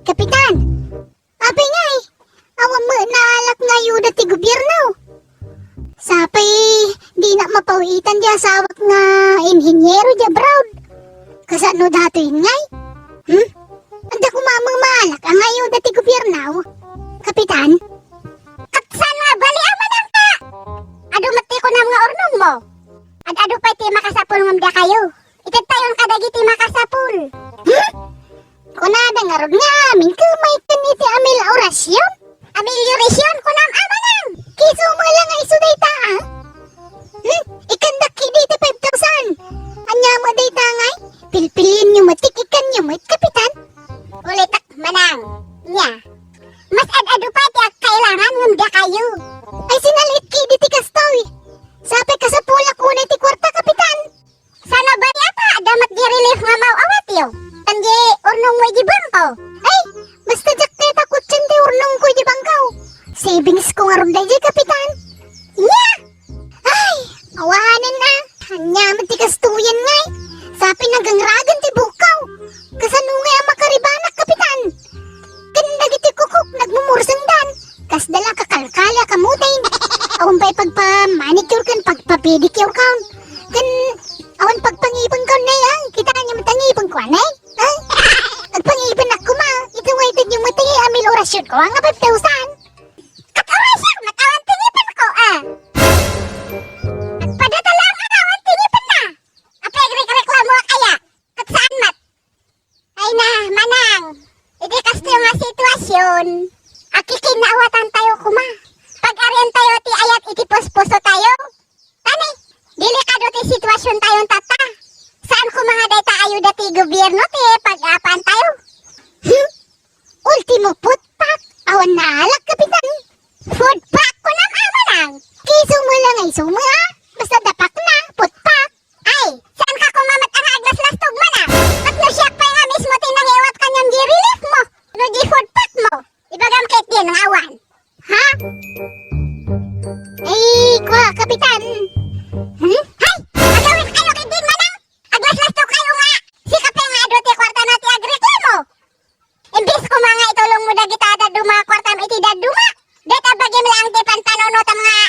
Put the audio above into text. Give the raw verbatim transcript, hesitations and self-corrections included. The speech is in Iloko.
Kapitan, apay ngay, awan met naalak nga ayuda ti gobierno. Sapay, dinak mapawitan ti asawak nga inhiniero di abroad. Kasano datoy ngay? Hmm? Adda koma met maalak nga ayuda ti gobierno. Kapitan? Ket saan nga bali a manangka? Adu met ti kunam nga urnongmo. Ad-adu pay ti makasapul ngem dakayo. Itedtayon kadagiti makasapul. Hmm? Kunada ngarud nga amin ket maikkan iti amel orasion? Ameliorasion, kunam a manang. Kiso mo lang nga isu dayta, ah? Hmm? Ikkandak idi ti five thousand. Ania mo dayta ngay? Pilpilienyo met, ikkanyo met, kapitan. Ulitek, manang. Nia. Mas ad-adu pay ti agkailangan ngem dakayo. Ay, sinal-it kidi ti kastoy. Sapay kasapulak unay ti kuarta, kapitan. Saan a bali a ta, adda met di relief nga maw-awatyo. Tan di urnongmo iti bangko. Ay, basta diak kayat a kutsien ti urnongko iti bangko. Savings ko ngarud daydiay, kapitan. Nia? Ay, awanen a. Ania met ti kastoyen ngay? Sapay nagangragan ti bukaw. Kasano ngay a makaribanak, kapitan? Ken dagiti kukok nagmumursengdan. Kasda la kakalkali a kamutin. Awan pay pagpa-manicure ken pagpa-pedicure kan. Ken awan pagpangipenko, nay, ah. Kitaenyo met a ngipenko, nay? Ah? Agpangipenak koma. Iti nga itedyo met ti amel orasionko nga five thousand. Ket orasion met awan ti ngipenko, ah. Agpadata laeng a awan ti ngipenna. Apay agrekreklamoak aya? Ket saan met. Ay na, manang, iti kastoy nga situasion, agkikinnaawatan tayo koma. Pag-arian tayo ti ayat iti puspuso tayo. Tani, delikado ti situasion tayo tatta. Saan koma nga dayta ayuda ti gobierno ti pag-apan tayo. Hmm? Ultimo, food pack. Awan naalak, kapitan. Food pack, kunam a manang. Kiso mo lang ay suma, ah. Basta dapak na, food pack. Ay, saan ka koma met a nga aglaslastog, manang? Ket no siak pay nga mismo ti nangiwat kaniam di relief mo, no di food pack mo, ibagam ketdin nga awan. Ha? Ay, kua, kapitan. Hmm? Hay! Agawid kayo ketdin, manang! Aglaslastog kayo nga! Sika pay nga adu ti kuarta na ti agreklamo! Imbes koma nga itulongmo dagita dadduma a kuartam iti dadduma, dayta bagim laeng ti panpanunotam nga